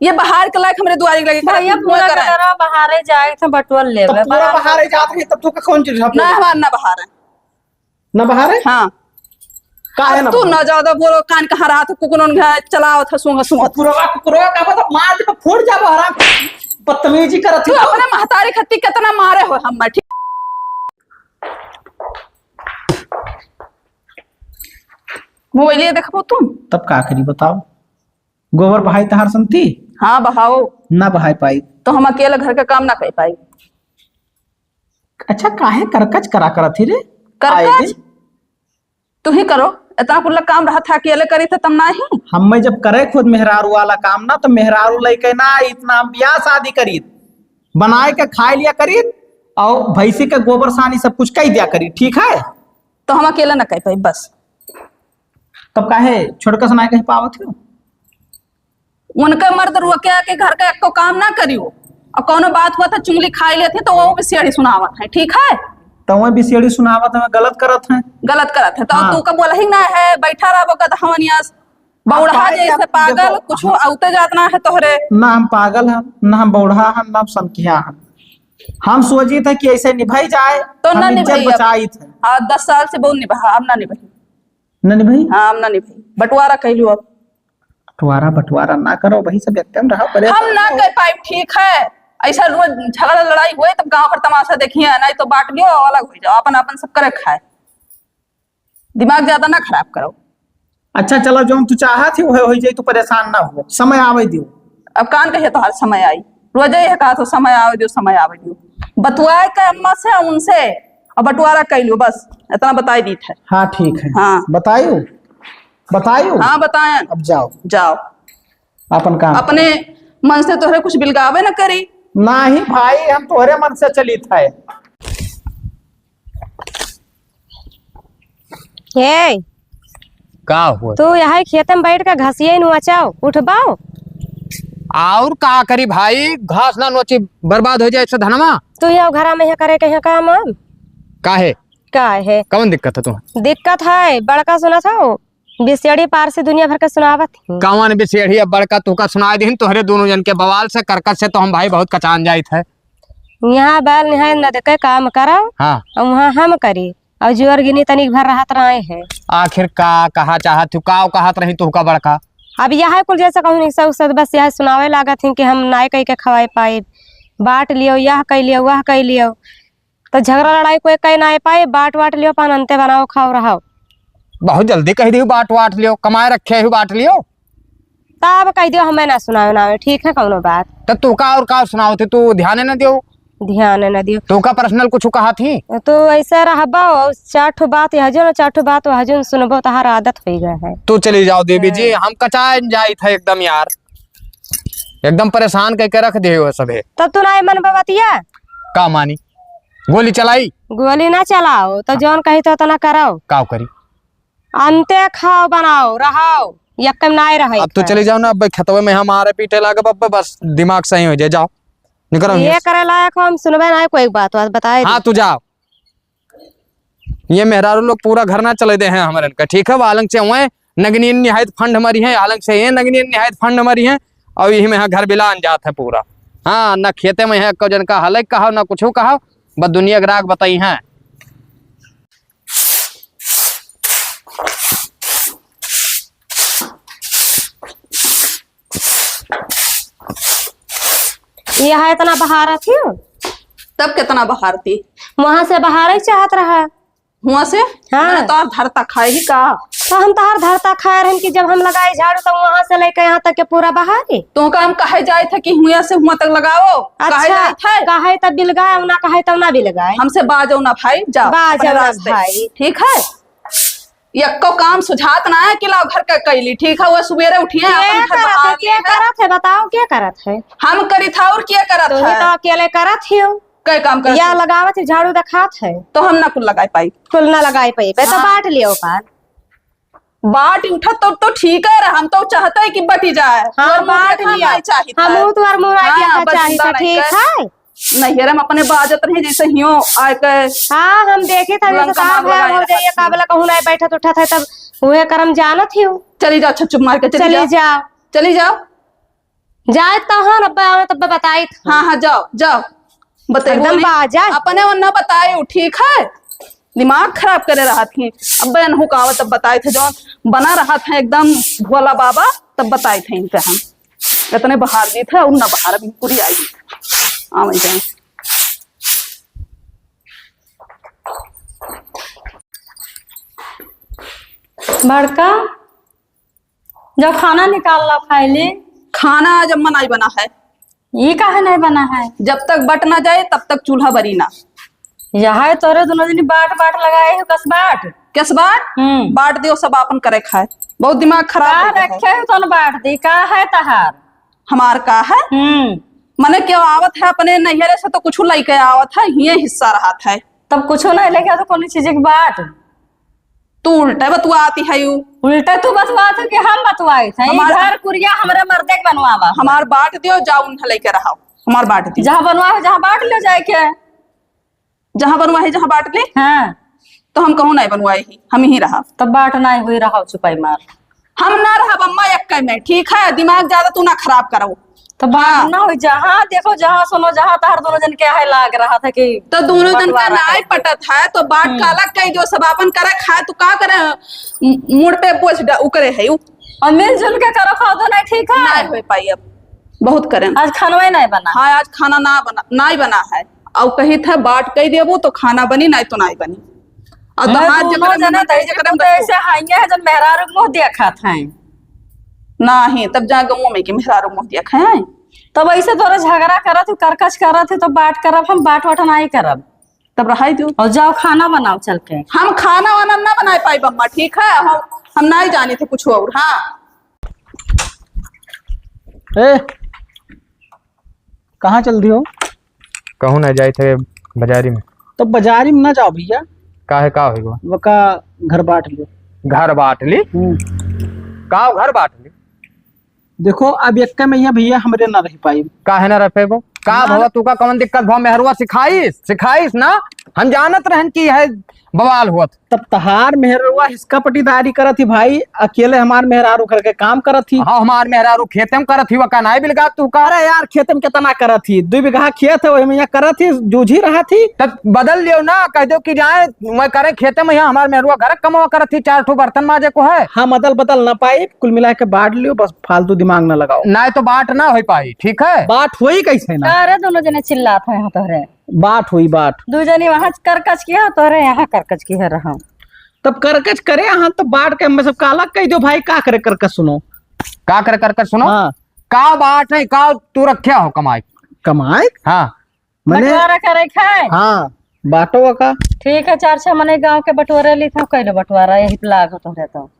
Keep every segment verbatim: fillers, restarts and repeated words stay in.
ये बहार के लायक हमरे दुआरी के लगे खड़ा भैया, कुल पूरा करे। कटरा बहारे जाए थे, बटुआ लेबे, तो पूरा बहार बहारे जात रही, तब तो का कौन चीज ना हमार ना बहार है। ना बहारे? हाँ। काहे अब ना तू बहारे? ना ज्यादा बोलो, कान कहाँ रहा था, कुकुरन घर चलाओ था, सूंघ, सूंघ। कुकुरवा, कुकुरवा का मतलब मार दे, फोड़ जाबो हराम। बदतमीजी करत तू हो। अपने महतारी खत्ती कितना मारे हो हम, ठीक? मोबाइलिया देखबो तुम? तब का करी बताओ? गोबर बहाई तहार संती? हाँ, बहाओ। ना बहाई पाई। तो हम अकेले घर का काम ना कर पाई। अच्छा, काहे करकच करा करत ही रे? करकच? आए दिन। तू ही करो, इतना कुल्ला काम रहा था, अकेले करी थे तब ना ही। हमें जब करे खुद मेहरारू वाला काम ना, तो मेहरारू लइके ना इतना हम ब्याह शादी करीत, बनाए के खाए लिया करीत, और भैंसी के गोबर सानी सब कुछ कह दिया करी, ठीक है? तो हम अकेले ना कह पाई, बस। तब काहे छोटका से ना कह पावत हो? उनके मर्द रोके आके घर का एको काम ना करियो, और कौनो बात हुआ तो चुंगली खाई लेती, तो वो भी सियाड़ी सुनावत है, ठीक है? तो वह भी सियाड़ी सुनावत है, गलत करत है। गलत करत है, तो हाँ। तू का बोला ही ना है, बैठा रहबो का तो हवन यास, बौड़हा पाए जैसे आप पागल, देखो, कुछ हम औते जात ना है तोहरे। ना हम पागल हम, ना हम बौड़हा हम, ना हम सनकिया हम। हम सोचित है कि ऐसे निभाई जाए, तो हम ना इज्जत निभाई अब। बचाइत है। हाँ, दस साल से बहुत निभा, अब ना निभाई। ना निभाई? हाँ, अब ना निभाई। बंटवारा कह लियो अब। बंटवारा, बंटवारा ना करो, वही सब एकदम रहो, परे हम ना कह पाई, ठीक है? ऐसा रोज झगड़ा लड़ाई होए तब गांव भर तमाशा देखिए, नहीं तो बांट लियो, अलग हो जाओ, अपन अपन सब करे खाए। दिमाग ज्यादा ना खराब करो। अच्छा चलो, जौन तू चाहत ही वह हो जाई, तू परेशान ना हो, समय आवे दियो। अब कान कहिए तोहार समय आई, रोजे यह कहा तो समय आवे दियो, समय आवे दियो। बतुआए के अम्मा से उनसे, और बंटवारा कर लियो, बस इतना बताई दीत है। हाँ ठीक है। हाँ। बतायू, बतायू। हाँ बताएं। अब जाओ। जाओ। अपन काम। अपने मन से तोहरे कुछ बिलगावे न करी। नाही भाई, हम तोहरे मन से चलित है। ए, का हुआ? तू यहाँ खेते में बैठ के घसिये नोचाओ, उठबाओ। और का करी भाई, घास ना नोची, बर्बाद हो जाए से धनवा। तू यहाँ घरा में यहाँ करे के यहाँ काम वाम? काहे? काहे? कौन दिक्कत है तुम्हें? दिक्कत है, बड़का सुनत हो, बिसेड़ी पार से दुनिया भर के सुनावत ही। कौन बिसेड़ी? अब बड़का तोहका सुनाए दिहिन, तोहरे दोनों जन के बवाल से, करकट से तो हम भाई बहुत कचान जाइत है। यहाँ बाल निहाय नद के काम करब, हाँ। और वहाँ हम करी, और जोर गिनी तनिक भर रहत रहे हैं। आखिर का कहा चाहत हूँ, का कहत रही तोहका बड़का? अब यह कुल जैसे कहूँ नहीं, सब, सब बस यह सुनावे लागत ही कि हम नाय कह के खवाए पाए, बांट लियो, यह कह लियो, वह कह लियो। तो झगड़ा लड़ाई कोई कह ना पाए, बांट वाट लियो, पान अंते बनाओ, खाओ, रहो। बहुत जल्दी कह दियो, बांट वाट लियो, कमाए रखे हो, बांट लियो। तब कह दियो, हमें ना सुनावे ना आवे, ठीक है, कौनो बात। तो तू का और का सुनाओ थे, तू ध्यान न दियो। ध्यान न दियो। तू का पर्सनल कुछ कहा थी? तो ऐसे रहबो, और चार ठो बात यह जो ना, चार ठो बात वह जो सुनबो, तहार आदत हो गया है। तू चली जाओ देवी जी, हाँ। हम कचाए जाई था एकदम यार, एकदम परेशान करके रख दे हो सभे। तब तू ना मन बतिया? का मानी? गोली चलाई? गोली ना चलाओ, तो जौन कही तो उतना करो। का करी? अंते खाओ, बनाओ, रहो, यक्के में नाय रहे अब तो के। चली जाओ ना, अब खेतवे में हम मारे पीटे लागब, अब बस दिमाग सही हो जाए, जाओ, निकलो ये यहाँ से। करे लायक हम सुनबे ना कोई बात, बात बताए हाँ, दी। तू जाओ। ये मेहरारू लोग पूरा घर ना चले दे हैं हमारे इनका, ठीक है? वो आलंग से हुए नगनीन निहायत फंड मरी है, आलंग से ये नगनीन निहायत फंड मरी है, और यही में यहाँ घर बिलान जात है पूरा। हाँ, ना खेते में है, को जन का हलक कहा, ना कुछ कहा, बस दुनिया ग्राहक बताई हैं। ये है इतना बहारत ही। तब कितना बहारती? वहां से बहारे चाहत रहा। हुआ से? हाँ। मैंने तोहर धरता खाए ही का? तो हम तोहर धरता खाए रहन कि जब हम लगाए झाड़ू तो वहां से लेके यहाँ तक के पूरा बहारी। तो का हम कहे जाए थे कि हुआ से हुआ तक लगाओ? कहे अच्छा, जाए थे? कहे तब बिलगाए, ना कहे तब ना बिलगाए। हमसे बाजो ना भाई, जाओ बाजो अपने ना रास्ते। भाई। ठीक है? यक्को काम सुझात ना है कि लाओ घर का कैली, ठीक है, वो सुबेरे उठिए, के अपन घर करत बहार है, के लिए है। करत है, बताओ, के करत है? हम करी था और के करत तू ही है? तो अकेले करत ही हो। कई काम करत या है? लगावत ही, झाड़ू देखात है। तो हम ना कुल लगाए पाई। कुल ना लगाए पाई, बे तो हाँ। बांट लियो पान। बांट उठत तो, तो ठीक है रहा, हम तो चाहते है कि बटी जाए। हाँ, और मुझे बांट खाना लिया। ही चाहिए हम था। वो तो और मुंह आई हाँ, दिया बस चाहिए जिंदा था, नहीं ठीक कर। है? नहीं, हम अपने बाजत रहे, जैसे हियो आए के हाँ, हम देखे था, जैसे लंका साहब मार है, लगाए हो जाइए, रखा काबला कहूँ ना बैठत उठत है, तब वह करम जानत ही हूँ। चली जाओ, छुप छुप मार के चली चली जाओ। जाओ। चली जाओ। जाए तो हाँ, अब्बे आवे तब बताई था। हाँ, हाँ, जाओ, जाओ। बताई एकदम बोली। बाजा। अपने वो न बताए, ठीक है? दिमाग खराब करे रहत ही। अब्बे अनहु का आवत तब बताए थे, जौन बना रहत है एकदम भोला बाबा, तब बताए थे इनके हम। इतने बहार दी थे और न बहार, अभी पूरी आई दी थे। आवे जाए। बड़का, जब खाना निकाल ला खाए ले। खाना आज अम्मा नाई बना है। ई काहे नाई बना है? जब तक बट ना जाए, तब तक चूल्हा बरी ना। यह है तोरे दोनों जनी बाट, बाट लगाए हो, कस बाट? कस बाट? हम्म। बाट दियो, सब आपन करे खाए। बहुत दिमाग खराब का हो गया है। रखे हो तोन बाट दी, का है तहार? हमार का है? हम्म। मने क्यों आवत है अपने नैहरे से तो कुछ लइके आवत है, हिये हिस्सा रहत है। तब कुछ नहीं लेके तो कौन चीज के बाट? तू उल्टा बतुआती है यू। उल्टा तू बतुआत है कि हम बतुआई थे? हमार घर कुरिया हमरे मर्दे के बनवावा। हमार बाट दियो, जाओ उन्हें लेके रहो। हमार बाट दियो। जहाँ बनवा हो, जहाँ बाट ले जाए के। जहाँ बनवा है, जहाँ बाट ले। हाँ। तो हम कहूँ नहीं बनवाए ही, हम ही रहा। तब बाट नहीं हुई, रहो चुपाई मार। हम ना रहब अम्मा एक्के में, ठीक है? दिमाग ज्यादा तू ना खराब करो। तो बात हाँ। ना होई, जहाँ देखो, जहाँ सुनो, जहाँ तहार दोनों जन के है लाग रहा था कि तो दोनों जन का बंटवारा नाई करे। पटत है, तो बाट हम्म। काला कह दो, सब आपन करे खाए, तू का करे? मु-, मुड़ पे बोझ डा-, उकरे है उ। और मिलजुल के करो, खाओ दो, नहीं ठीक है? नाई हो पाई अब, बहुत करें। आज खानवा ही नहीं बना। हाँ, आज खाना ना बना, नाई बना है। और कही था बाट कह देबो तो खाना बनी, नहीं तो नाई बनी। और मैं दमाद दोनों जकरे जना मन तई करे, जकरे जकरे तो बस ऐसे हाइया है जन मेहरारू के मुंह देखत हैं। नाही, तब जा गौवा में के मेहरारू मुंह देखत हैं। तब ऐसे तोरे झगड़ा करत हो, करकच करत हो, तो बाट करब, हम बाट वाट नाही करब। तब रहाई दो। और जाओ खाना बनाओ चल के। हम खाना वाना ना बनाए पाई अम्मा, ठीक है? हम, हम नाही जानी थे कुछ और। हाँ। ए, कहाँ चल दियो? कहूँ ना जाए थे बाजारी में। तो बाजारी में ना जाओ भैया। काहे, का होई गो? वका घर बाट लियो। घर बाट ली? हम्म। का घर बाट ली? देखो, अब एक्के मइया भैया हमरे ना रह पाई। काहे ना रह पेबो? का ना। भवा, तू का कौन दिक्कत भवा? मेहरुआ सिखाइस, सिखाइस ना? हम जानत रहन कि है बवाल हुआ। तब तहार मेहररुआ हिसका पटीदारी करत ही भाई, अकेले हमार मेहरारू करके काम करत ही। हाँ, हमार मेहरारू खेते में करत ही, वका नाई बिलगा तू का? अरे यार, खेते में कितना करत ही, दू बीघा खेत है, वही में यहाँ करत ही, जूझी रहत ही। तब बदल लियो ना, कह दो कि जाए, मैं करे खेते में, यहाँ हमार मेहरुआ घर कमवा करत ही, चार ठो बर्तन माजे को है। हाँ, अदल बदल ना पाई, कुल मिला के बांट लियो, बस फालतू दिमाग ना लगाओ। नाई तो बांट ना होई पाई, ठीक है? बांट होई कैसे ना? का रे दोनों जने चिल्लात हो यहाँ तोहरे? बाट हुई बाट। दू जनी वहाँ करकच किया, तोरे यहाँ करकच किया रहा। तब करकच करे, हाँ, तो बाट के हमें सब काला कह दो भाई, का करे करकच सुनो। का करे करकच सुनो? हाँ। का बाट है, का तू रखे हो कमाई? कमाई? हाँ। मने बंटवारा करे खाए? हाँ, बाटो का। ठीक है, चार छह मने गांव के बंटवारा ली था, कैलो बंटवारा, यही पे लाग हो तोहरे तो।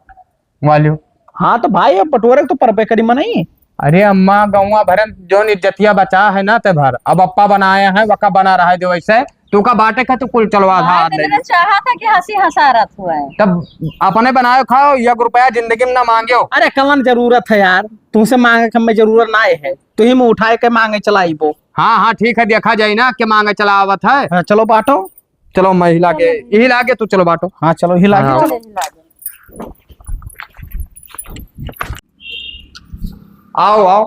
वालियो। हाँ, तो भाई, अब बंटवारे तो परबे करी मनई। अरे अम्मा, गौवा भरन जौन इज्जतिया बचा है ना, ते भर। अब अप्पा बनाया है, वका बना रहा है जो वैसे। तू का बाटे का, तू कुल चलवा हाँ, था, तो ले। मैंने चाहा था कि हंसी हंसा रहा तू है। तब अपने बनायो खाओ, एक रुपया जिंदगी में ना मांगियो। अरे, कवन जरूरत है यार, तुमसे मांगे के हमें जरूरत ना है, तू ही में उठाए के मांगे चलाइबो। हाँ, हाँ, ठीक है, देखा जाई ना, के मांगे चला आवत है। हाँ, चलो बाटो। चलो, मैं हिला के, चलो। यही लागे, तू चलो बाटो। हाँ, चलो, हिला के हाँ। चलो। आओ, आओ।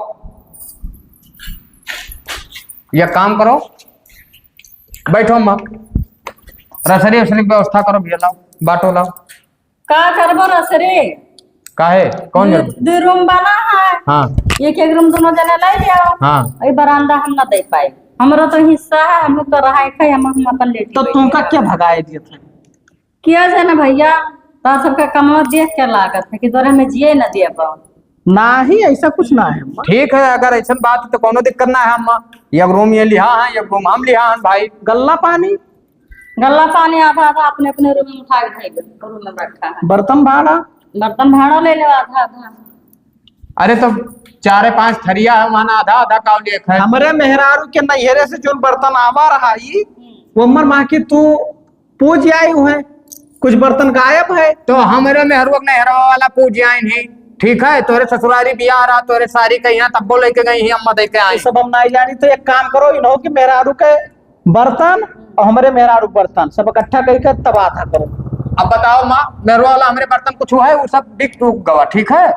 या काम करो, बैठो अम्मा। रसरी उसरी की व्यवस्था करो भैया, लाओ, बाटो लाओ। का करबो रसरी? काहे? कौन दू, जरूर? दू रूम बना है। हाँ। एक एक रूम दोनों जने ले लियो। हाँ। ई बरामदा हम ना दे पाए। हमरो तो हिस्सा है, हम लोग तो रहा है, हम, हम अपन लेटी तो बैठे तुमका हैं। क्या भगाए दिए थे? किया जाए ना भैया, तो सबका कमवा देख के लागत है कि तोरे में जिए ना दिए पाओ। नाही, ऐसा कुछ ना है अम्मा। ठीक है, अगर ऐसन बात तो कोनो दिक्कत ना है अम्मा। एक रूम ये लिहा है, एक रूम हम लिहा है भाई। गल्ला पानी? गल्ला पानी आधा आधा अपने अपने रूम में उठा के भाई रूम में रखा है। बर्तन भाड़ा? बर्तन भाड़ा ले लो आधा आधा। अरे तो चारे पांच थरिया है, वहाँ आधा आधा का लेख है। हमरे मेहरारू के नैहरे से जोन बर्तन आवा रहा ई, हम्म। वो हमर माँ की तू पूज आई हुए, कुछ बर्तन गायब है। तो हमरे मेहरुआ के नैहरवा वाला पूज आइन है, ठीक है? तोरे ससुरारी बियाह रहा, तोरे सारी के यहाँ तब्बो लेके गई है, अम्मा दे के आई। ये सब हम नहीं जानी, तो एक काम करो, इन्हों के मेहरारू के बर्तन और हमरे मेहरारू के बर्तन सब इकट्ठा करके तब आधा करो। अब बताओ माँ, मेहरुआ वाला हमरे बर्तन कुछ है, वो सब बिक टूक गवा, ठीक है?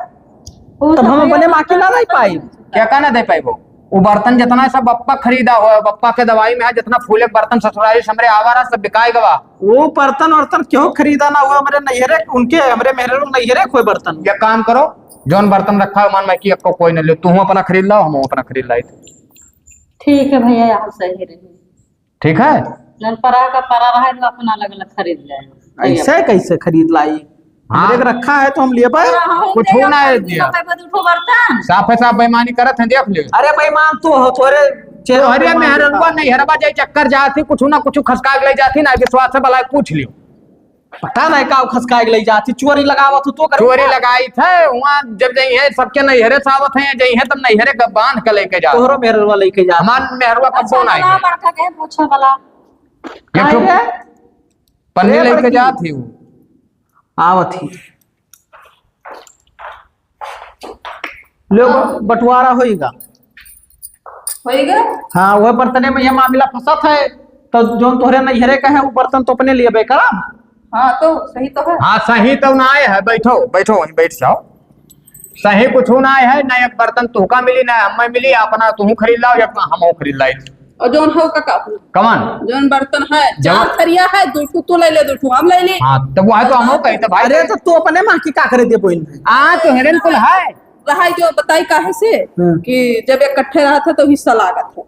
वो तब सब हम अपने भैया माँ की ना रह पाई। क्या का ना दे पाइबो? वो बर्तन जितना है सब बप्पा खरीदा हुआ है, बप्पा के दवाई में है, जितना फूले के बर्तन ससुरारी से हमरे आवा रहा, सब बिकाए गवा। वो बर्तन वर्तन क्यों खरीदा ना हुआ हमरे नैहरे, उनके, हमरे मेहरे लोग नैहरे खोए बर्तन। ये काम करो, जौन बर्तन रखा है मान मैं कि आपको कोई न ले, तू अपना खरीद लाओ, हम अपना खरीद लाई। ठीक है भैया, यहाँ सही रही। ठीक है? जौन परा का परा रहे तो अपना अलग अलग खरीद ले। ऐसे कैसे खरीद लाई? हाँ। हमरे के रखा है तो हम लेबे। हाँ, हाँ, कुछ हो ना है दिया। साफे साफ बेईमानी करत हैं, देख लियो। अरे बेईमान तू हो, तोरे चेहरे तोहरे पे बेईमान मेहररुआ दिखा। नैहरवा जाई चक्कर जात ही, कुछ ना कुछ खसका के ले जात ही ना, विश्वास से भला पूछ लियो। पता नहीं का खसका के ले जात ही, चोरी लगावत हो तो कर। चोरी लगाई थे, वहाँ जब जाई है सबके नैहरे से आवत हैं, जाई है तब नैहरे का बांध के लेके जात। तोहरो मेहररुआ लेके जात। हमार मेहररुआ कब अच्छा, फोन आई है? बड़का के पूछो भला। एक ठो काहे रे? पन्नी ए लेके बड़की। जात ही वो। आवत ही। लो, ब-, बंटवारा होइगा। होइगा? हाँ, वह बर्तने में यह मामला फंसत है, तो जौन तोहरे नैहरे का है, वो बर्तन तो अपने लिए बेकराम। हाँ, तो सही तो है। हाँ, सही तो ना आए है, बैठो, बैठो, वहीं बैठ जाओ। सही कुछ ना आए है, ना एक बर्तन तुहका मिली, ना हमें मिली, अपना तुहू खरीद लाओ, या हमहू खरीद लाई। और जौन हो का, का हो? कमान? जौन बर्तन है, जौन चार थरिया है, दो ठो तू ले ले, दो ठो हम ले ले। हाँ, तो वो है तो हम कही तो भाई। अरे, तो तू अपने माँ की का करे दे बोल में? आ, तो हेरन कुल है। रहाई जो बताई काहे से हम्म। कि जब इकट्ठे रहा था तो हिस्सा लागत है।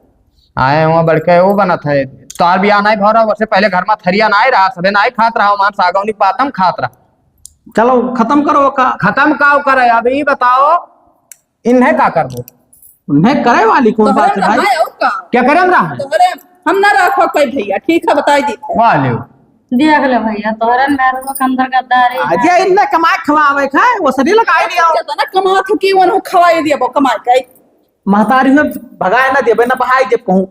आए हुआ बढ़ के वो बनत है। तोहार बियाह नाई भरा, वैसे पहले घर में थरिया नाई रहा, सबे नाई खात रहा, हमार सागौनी पातम खात रहा। चलो, खत्म करो का। खत्म का करे? अब ई बताओ, इन्हें का करबो? उन्हें करे वाली कौन तोहरे बात है भाई? रहा है और का? क्या करम रहा है? तोहरे हम ना रखो कोई भैया, ठीक है, बताई दी। वाह लियो। देख ले भैया, तोहरे मेहरवा के अंदर गद्दारी है। अजय, इन्हें कमाए खवावे खाए, वो सरी लगाई दिया। ज्यादा ना कमा थकी, वो खवाई दिया, वो कमाए खाए। महतारी में भगाए ना देबे, ना बहाई देब कहूँ।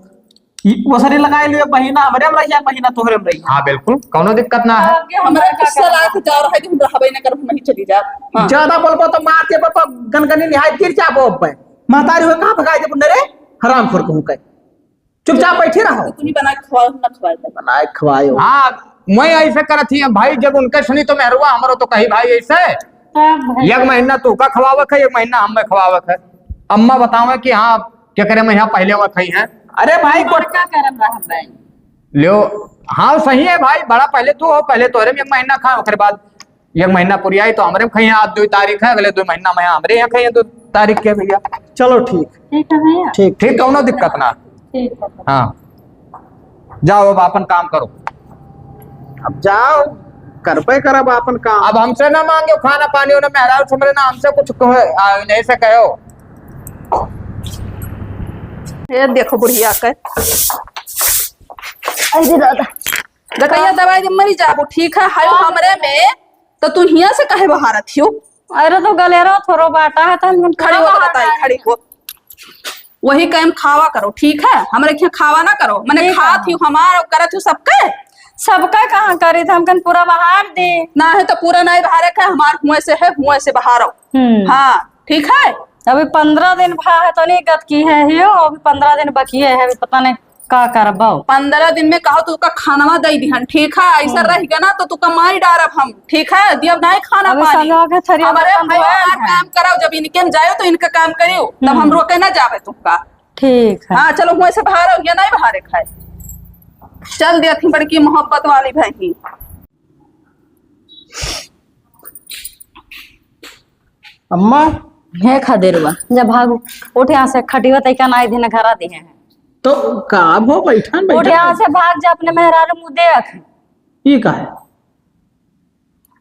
ई ओसरे लगाए लेबे, महीना हमरे में रहिया, महीना तोहरे में रहिया। हाँ, बिल्कुल, कौनो दिक्कत ना है। अब ये हमरे गुस्सा लाग जा रहा है कि हम रहबे ना करब, हम ही चली जाब। हाँ। ज्यादा बोलबो तो मार देबो, तो गनगनी निहाय गिर जाबो अब। महतारी हो कहाँ भगाए देबो, नरे हरामखोर कहूँ के। चुपचाप बैठी रहो। तू नहीं बनाए खवाओ, ना खवाए दे। बनाए खवाओ। हाँ, मैं ऐसे करत ही भाई, जब उनके सुनी तो मेहरुआ हमरो तो कही भाई ऐसे। तब भाई। एक महीना तू का खवावक है, एक महीना हम में खवावक है। अम्मा बतावे कि हाँ, केकरे में यहाँ पहले वह खाई है। अरे भाई, हमार का करम रहा भाई? लो, हाँ, सही है भाई, बड़ा पहले तू हो, पहले तोहरे में एक महीना खा, ओकरे बाद एक महीना पुरियाई तो हमरे में खाई है, आज दो तारीख है, अगले दो महीना में हमरे यहाँ खाई है दो तारीख के भैया। चलो ठीक। ठीक है भैया। ठीक, ठीक, कौनो दिक्कत ना। ठीक है। हाँ। जाओ, अब आपन काम करो। अब जाओ, करबे करब आपन काम। अब हमसे ना मांगो खाना पानी, उन्हें मेहरारू से हमरे ना हमसे कुछ कहे, आ, नहीं से कहो। ये देखो बुढ़िया के। अरे दादा। गटैया दवाई दे मरी जाबो, ठीक है? हाय हमरे में, तो तू हियां से काहे बहारत हियो? अरे तो गलेरो थोरो बाटा है, तो हम खड़ी हो, तो बताई, खड़ी हो। वही कायम खावा करो, ठीक है? हमरे खिया खावा ना करो, मने ठीक है। खात ही हमार और करत ही सबके। सबका कहाँ करी था, हमकन पूरा बहार दे। ना है तो पूरा नहीं बहारे का, हमार हुए से है, हुए से बहारो। हम्म। हाँ, ठीक है? अभी पन्द्रह दिन भा है तो नहीं गत की है, हियो, अभी पन्द्रह दिन बकिए है, अभी पता नहीं का करबो? पन्द्रह दिन में कहो तो का खानवा दे दिहन, ठीक है? ऐसा हम्म। रह गया ना तो तू कमाई डारब हम, ठीक है? दियब नहीं खाना अबे पानी। संजवा के थरिया हमारे बर्तन भाई धोए हमार हैं। काम कराओ, जब इनके में जाओ तो इनका काम करियो, तब हम हम्म। रोके ना जावे तुमका। ठीक है। हाँ, चलो, हुए से बाहर हो, ये नहीं बाहर खाए। चल दिया थी बड़की मोहब्बत वाली बहनी। अम्मा। हे खदेरुआ, जा भाग, उठ यहाँ से, खटिया तैका नाई दिन घरा दिहे हैं। तो का भो, बैठन, उठ बैठन। यहाँ से, भाग जा, अपने मेहरारू मुँह देख। ई का है?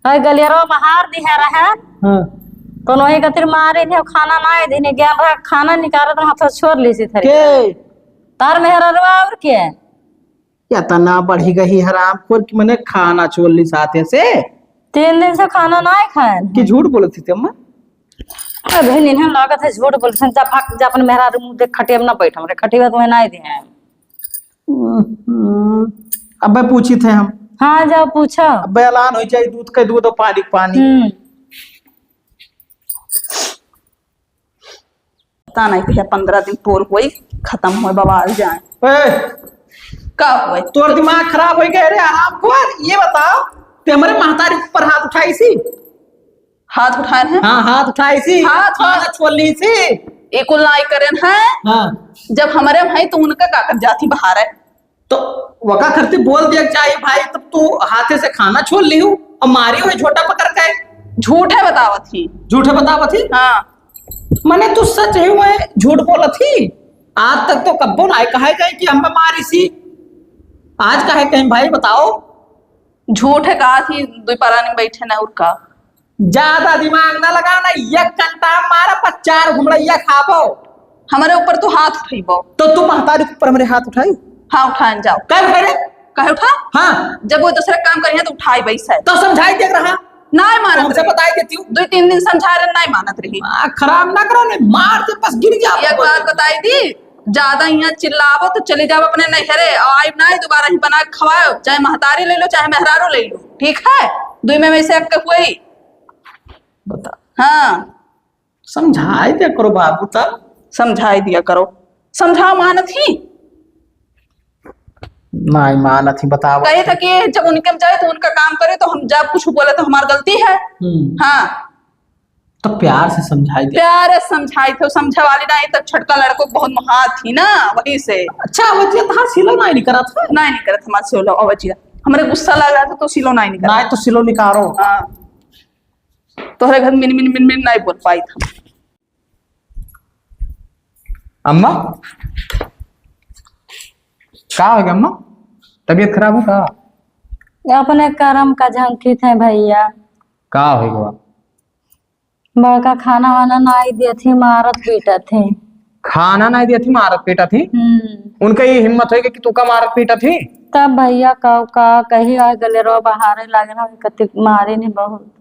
अरे गलियरवा में हार दिहे रहे। हाँ। तो वही खातिर मारे थे, खाना नाई दिन, ज्ञान रहा, खाना निकालत रहा, हाथ छोड़ ली सी थरी। के? तार मेहरारू और के? इतना बढ़ी गई हरामखोर कि मने खाना छोड़ ली साथे से। तीन दिन से खाना ना खाए। कि झूठ बोलत थी अम्मा? अबे इन्हें लागत है झूठ बोलत हैं। जा भाग, जा अपन मेहरारू मुँह देख, खटिया में ना बैठ, हमरे खटिया में ना दे हैं। हम्म, अबे पूछी थे हम। हाँ, जाओ पूछो। अबे ऐलान हो जाए, दूध के दूध और पानी के पानी। हम्म। पता नहीं भैया, पन्द्रह दिन पूर होई, खत्म होए, बवाल जाए। ए! का होए? तोर दिमाग खराब हो गया रे, हरामखोर। ये बताओ, ते हमरे महतारी ऊपर हाथ उठाई सी? हाथ उठाए हैं? हाँ, हाथ उठाई सी। हाथ, खाना हाथ। छोड़ ली सी। ई कुल नाई करेन है। हाँ। जब हमरे भाई तो उनका का कर जाती बाहर है। तो वका करते बोल दिया चाही भाई, तब तू हाथे से खाना छोड़ लिहू और मारी हुए झोटा पकड़ के। झूठे बतावत ही। झूठे बतावत ही? हाँ। मने तू सच ही हुए झूठ बोलत ही? आज तक तो कब्बो नाई कहे गए कि हम मारी सी। आज काहे कहीं भाई बताओ? झूठे कहा थी, दुई परानी बैठे ना और का। ज्यादा दिमाग ना लगाओ ना, एक घंटा मारा पर चार घुमड़ैया खाबो। हमरे ऊपर तू हाथ उठैबो। तो तू महतारी के ऊपर हमरे हाथ उठाई? हाँ, उठान जाओ। कहे उठाई रे? कहे उठा? हाँ। जब वो दूसरे काम करिहे तो उठाई बैसे। तो समझाई दे रहा। नाई मानत हमसे रही। बताई देती हूँ। दो तीन दिन समझा रहे, नाई मानत रही। आ, खराब ना करो, नहीं मार दे, बस गिर जाओ। एक बात बताई दी, ज्यादा यहाँ चिल्लाबो तो चली जाओ अपने नैहरे, और आइब ना दोबारा ही बना के खवाओ, चाहे महतारी ले लो, चाहे मेहरारू ले लो, ठीक है? दुई में, में से एक के हुई। बता। हाँ। समझाई दिया करो बाबू, तब। समझाई दिया करो। समझाओ, मानत ही? नाई मानत ही, बताओ। कहे था कि जब उनके में जाए तो उनका काम करे, तो हम जब कुछ बोले तो हमार गलती है। हम्म। हाँ। तो प्यार से समझाई दे। प्यार से समझाई थे, समझे वाली ना, ये तो छोटका लड़को बहुत महान थी ना, वही से। अच्छा, वो जी तहार सिलो नाई निकरत है? नाई निकरत हमार सिलो, अब जी हमरे गुस्सा लगा था तो सिलो नाई निकरत। नाई तो सिलो निकारो। हाँ। तोहरे घर मिन मिन मिन मिन नाई बोल पाई था। अम्मा, का हो गया अम्मा? तबीयत खराब हो का? अपने करम का झंखी थे भैया। का हो गया? बड़का खाना वाना नाई देत ही, मारत पीटत ही। खाना नाई देत ही, मारत पीटत ही? हम्म। उनका ये हिम्मत होइगा कि तू का मारत पीटत ही? तब भैया का, का कही, आ गले रो बहारे लागे ना, कति मारे नहीं बहुत।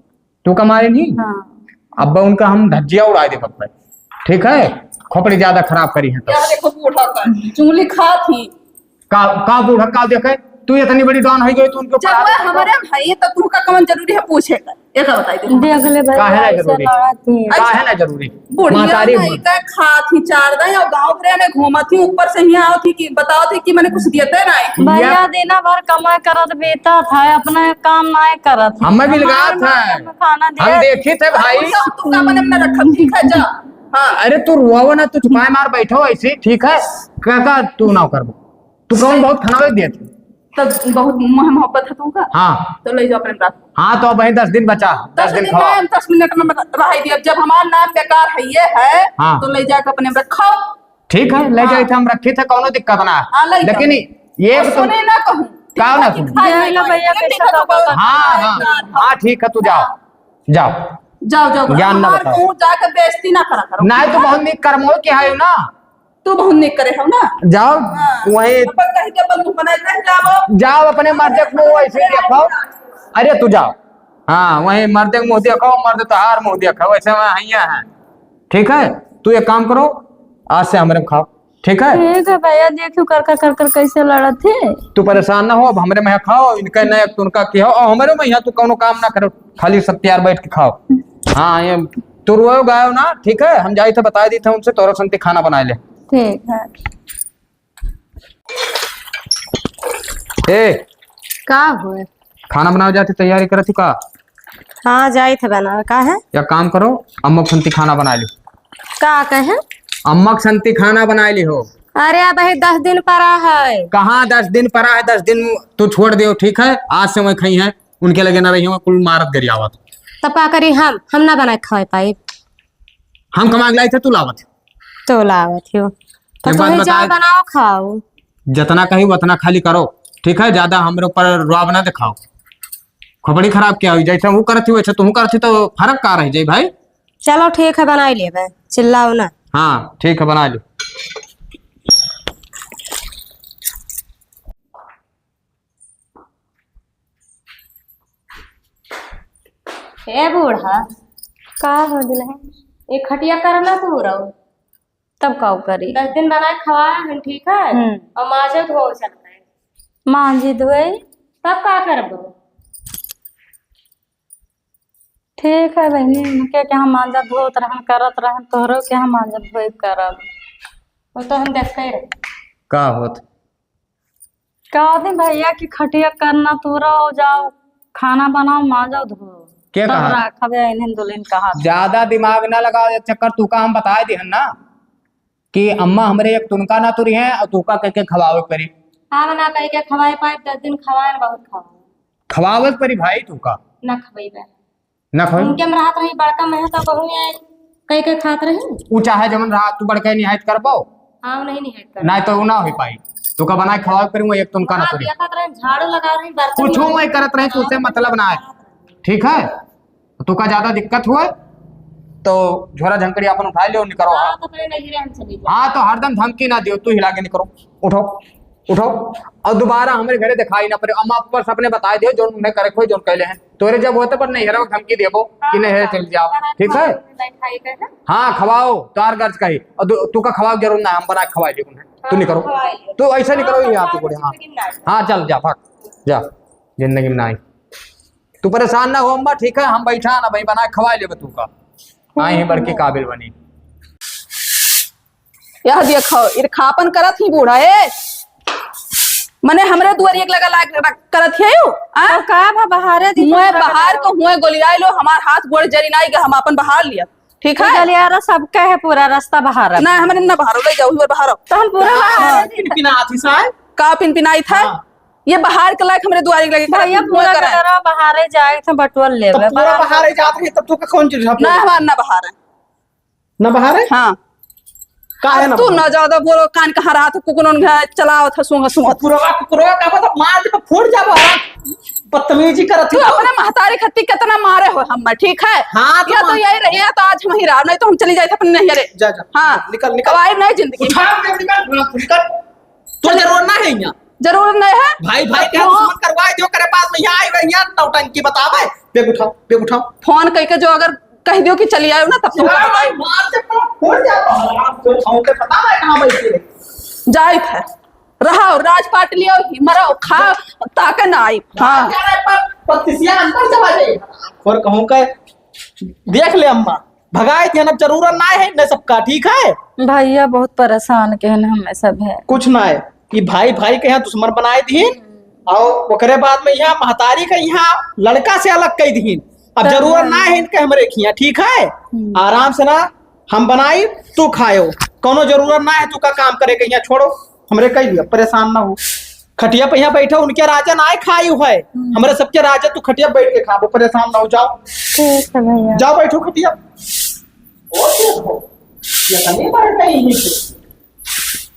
तू का मारे नहीं? हाँ। अब उनका हम धज्जिया उड़ाई देबे, ठीक है? खोपड़ी ज्यादा खराब करी है तो। क्या देखो बूढ़ा का, चुंगली खात ही। का, का बूढ़ा का देखे? तू इतनी बड़ी डॉन हो गई, तू उनके ऊपर जब आ वो देखे तो? हमारे भाई तो तू का कौन जरूरी है पूछे का? एक बताई दे। देख ले भाई, काहे ना ऐसे जरूरी? लड़त ही। काहे ना जरूरी? बुढ़िया महतारी नहीं हुई। का खात ही चार दाई और गाँव भरे में घूमत ही, ऊपर से यहाँ आवत ही कि बतावत ही कि मैंने कुछ देते नहीं। भैया या- दिना भर कमाई करत बीतत है, अपना काम नाय करत है। हमें भी हमार लगात है। माता में खाना हम दिया। देखी थे भाई। तू का, तू का बने में रखब, ठीक है, जा। हाँ। अरे तू रोवो ना, तू चुपाए मार बैठो ऐसे, ठीक है? का, का तू ना करबो? तू कौन बहुत खाना देत है? तो बहुत मोह मोहब्बत है तुमका? हाँ। तो ले जाओ अपने बरात। हाँ, तो अब वहीं दस दिन बचा, दस दस दिन दिन खवा। में, दस मिनट में रह दिया। जब हमार नाम बेकार है ये है, हाँ। तो ले जाके अपने बरात खाओ। ठीक है, ले हाँ। जाए थे हम रखे थे, कौनो दिक्कत ना। हाँ, ले जाओ। लेकिन ये और तो सुने ना कहूँ। का ना सुने? खाए ले लो भैया, ये कैसे देखो तो तो हाँ, हाँ, हाँ, ठीक है, तू जाओ, जाओ। जाओ, जाओ, ज्ञान ना हमार बताओ। कहूँ जाके बेइज्जती ना करा करो। नहीं, तू बहुत नीक कर्म हो के आयो ना। तू बहुत नीक करे हो ना। जाओ, हाँ। वहीं अपन कहीं के अपन मुंह बनाए रह जाओ। जाओ, अपने मर्दे के मुंह ऐसे देखो। अरे, तू जाओ। हाँ, वहीं मर्दे के मुंह देखो, मर्द तोहार मुंह देखो, वैसे वहाँ हैया है। ठीक है, तू एक काम करो, आज से हमरे में खाओ, ठीक है? ठीक है भैया, देखियो कर कर कर कर कैसे लड़त है। तू परेशान ना हो, अब हमरे में खाओ, इनका नहीं, तू उनका किया हो, और हमरे में यहाँ तू कौनो काम ना करो, खाली सब तैयार बैठ के खाओ। हाँ, ये तू रोयो गायो ना, ठीक है? हम जाई थे, बताई दी थे उनसे, तोरा संती खाना बनाए ले। ठीक है। ए, का होए? खाना बनावे जाती तैयारी करत ही का? हाँ, जाई थे बनावे, का है? या काम करो, अम्मा के संती खाना बनाए ली। का कहे? अम्मा के संती खाना बनाए ली हो। अरे, अब ही दस दिन परा है। कहाँ दस दिन परा है? दस दिन तू छोड़ दियो, ठीक है? आज से वहीं खाई है। उनके लगे ना रही हूँ, कुल मारत गरियावत। तब का करी हम? हम ना बनाए खाए पाइब। हम कमा के लाई थे, तू लावत। तो लावत हो। तो एक बात तुही बता, जाओ, बनाओ, खाओ। जितना कही उतना खाली करो, ठीक है? ज्यादा हमरे ऊपर रुआब ना दिखाओ। खोपड़ी खराब क्या हुई? जैसे वो करत ही वैसे तू करत ही तो फर्क का रह जाई भाई? चलो ठीक है, बनाई लेबे, चिल्लाओ ना। हाँ ठीक है, बना लो। ए बूढ़ा। का हो दुल्हन? एक खटिया करना तू रहो। तब का करी? दस दिन बनाए खवाए हम, ठीक है? हम्म। और माजे धोए चलते हैं। माजे धोए? तब का करबो? ठीक है बहनी, उनके के हम मांजत धोत रहन, करत रहन, तोहरो के हम मांजत धोए करब। वो तो हम देखते ही रहे। का होत? कह दे भैया कि खटिया करना तू रहो, जाओ खाना बनाओ, मांजो धो। के तब कहा? रखबे इन्हें दुल्हन कहा। ज्यादा दिमाग ना लगाओ, ये चक्कर तू का हम बताए दिहन ना। कि अम्मा हमरे एक तुनका ना तुरी हैं और तुका कह के खवावे परी। हाँ, ना कह के खवाए पाए, दस दिन खवाए न बहुत खवाए। खवावे परी भाई तुका। ना खवाई बे। ना खवाई। उनके में रहत रही, बड़का में है तो कहूँ ये कह के खात रही। ऊ चाहे जमन रहा, तू बड़का निहायत करबो। हाँ, नहीं निहायत कर। ना तो ऊ ना हो पाई। तुका बनाए खवावे परी, वो एक तुनका ना हाँ, तुरी। देखत रही, झाड़ू लगा रही, बर्तन कुछ मैं करत रही, तुसे मतलब ना है। ठीक है? तुका ज्यादा दिक्कत हुए तो झोरा झंकड़ी अपन उठाए लियो, निकरो। हाँ, हाँ। तो अपने नैहरे हम चली जाए। हाँ, तो हरदम धमकी ना दियो, तू हिला के निकरो, उठो, उठो, और दोबारा हमरे घरे दिखाई ना पड़े। अम्मा ऊपर से अपने बताए दियो, जोन उन्हें करे कोई जोन कहले हैं तोरे जब होते पर नैहरे में धमकी देबो कि हाँ, नैहरे हाँ, चल जाओ, हाँ, ठीक है? हाँ, हाँ, खवाओ, तार गर्ज कही, और दु-, तुका खवाओ जरूर ना, हम बना के खवाए लियो उन्हें, तू हाँ, निकरो, खवाए लियो। तू ऐसे निकरो, हाँ, यहाँ तो खवाए बूढ़े, हाँ, जिंदगी में ना। हाँ, चल जा, भाग, जा, जिंदगी में ना आई। तू परेशान ना हो अम्मा, ठीक है? हम बैठा ना भाई, बना के खवाए लेबे तुका। आई ही बड़की काबिल बनी। यह देखो, इरखापन करत ही बूढ़ा, ए। मने हमरे दुआरी एक लगा लाग, लाग करत है यू, आ? तो का भा बहारे दी हुए तुमरा बहार बहारो? को हुए गोलियाए लो, हमार हाथ गोड़ जरी नाई के हम आपन बहार लिया, ठीक है? गलियारा सबका है, पूरा रास्ता बहार। ना, हमरे ना बहारो, ले जाओ, हुए बहारो। तो हम पूरा हाँ, बहार हाँ। दी। पिनपिनात ही साय। का पिनपिनाई था? हाँ। ये बहार के लायक हमरे दुआरी लगे, भैया, पूरा करा। गलियारा बहारे जाए थे, बटुआ लेबे, तो पूरा बहार बहारे जात रही, तब तो का कौन चीज है? ना, हमार ना बहार है। ना बहार है? हाँ। का है अब ना तू बहार? ना ज्यादा बोलो, कान कहाँ रहा था, कुकुरन घर चलाओ था, सूंघ, सूंघ। कुकुरवा, कुकुरवा का मतलब मार दे, फोड़ जाबो, बदतमीजी करत तू हो। अपने महतारी खत्ती कितना मारे हो हम, ठीक है? हाँ, तो या तो मार। यही रही है, तो आज हम ही रहा, नहीं तो हम चली जाए थे अपने नैहरे। जा, जा। हाँ। निकल, निकल। अब आए नहीं जिंदगी। उठा, निकल, निकल, निकल। तो जरूर ना है यहाँ। जरूर नहीं है। भाई, भाई, तो क्या क्यों? दुश्मन करवाए दियो, करे पास में यहाँ आए, यहाँ नौटंकी बतावे। बेग उठाओ, बेग उठाओ। फोन करके जो अगर कह दियो कि चली आयो ना, तब तुमको यार, बताई। मार के तो फूट जाता है। आप तो हमके पता नहीं कहाँ बैठी है। जाइत है, रहो, राज पाट लियो, मरो, खाओ, ताके ना आई। हाँ। जा रहे पर पत्तिसिया अंदर चला जाए। और कहूँ का, देख ले अम्मा, भगाए थे ना, जरूरत ना है, न सबका, ठीक है? भैया बहुत परेशान के हैं, हमें सब है। कुछ ना है, ये भाई भाई के यहाँ दुश्मन बनाए दी, और ओकरे बाद में यहाँ महतारी के यहाँ लड़का से अलग कई दी। अब तब जरूरत ना है इनके हमरे खिया, ठीक है? हम्म। आराम से ना हम बनाई, तू खायो, कोनो जरूरत ना है तू का काम करे के, यहाँ छोड़ो, हमरे कही दिया, परेशान ना हो। खटिया पे यहाँ बैठो, उनके राजा ना आए खाई है, हम्म। हमरे सबके राजा, तू खटिया बैठ के खाबो, परेशान ना हो, जाओ। ठीक है भैया। जाओ बैठो खटिया। और देखो, ये तनी बड़ गई है।